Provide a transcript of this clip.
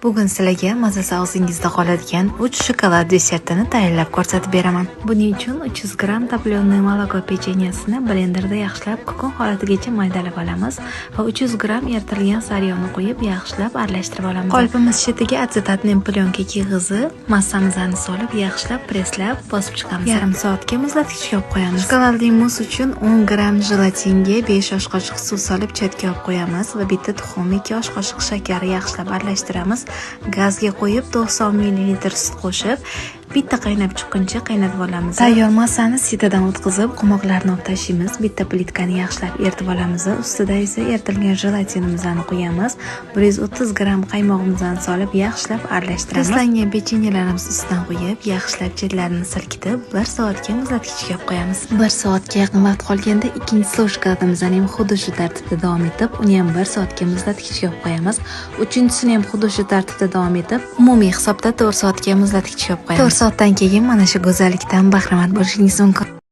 Bugun sizlarga mazasi og'zingizda qoladigan 3 shokolad desertini tayyorlab ko'rsatib beraman. Buning uchun 300 gramm топленое молоко pechenyasini blenderda yaxshilab kukun holatigacha maydalab olamiz va 300 gramm eritilgan saryog'ni quyib, yaxshilab aralashtirib olamiz. Qolipimiz chetiga ацетатный plyonka kiyg'izib, massamizni solib, yaxshilab presslab bosib chiqamiz. Yarim soatga muzlatgichga olib qo'yamiz. Shokoladli mus uchun 10 gramm jelatinga 5 osh qoshiq suv solib, chetga olib qo'yamiz va bitta tuxum, 2 osh qoshiq shakar yaxshilab aralashtiramiz. Gazga qo'yib, 90 ml sut qo'shib, bitta qaynab chiqquncha qaynatib olamiz. Tayyor massani sitadan o'tkazib, qumoqlarni olib tashlaymiz. Bitta plitkani yaxshilab eritib olamiz. Ustida esa eritilgan jelatinimizni quyamiz. 130 gramm qaymog'imizni solib, yaxshilab aralashtiramiz. Presslangan pechenyelarimiz ustidan quyib, yaxshilab chetlarini silkitib, 1 soatga muzlatgichga olib qo'yamiz. 1 soatga yaqin vaqt qolganda ikkinchi слой shokoladimizni ham xuddi shu tartibda davom etib, uni ham 1 soatga muzlatgichga olib qo'yamiz. Uchinchisini ham xuddi shu tartibda davom etib, umumiy hisobda 4 soatga muzlatgichga olib qo'yamiz. 4 soatdan keyin mana shu go'zallikdan bahramand bo'lishingiz mumkin.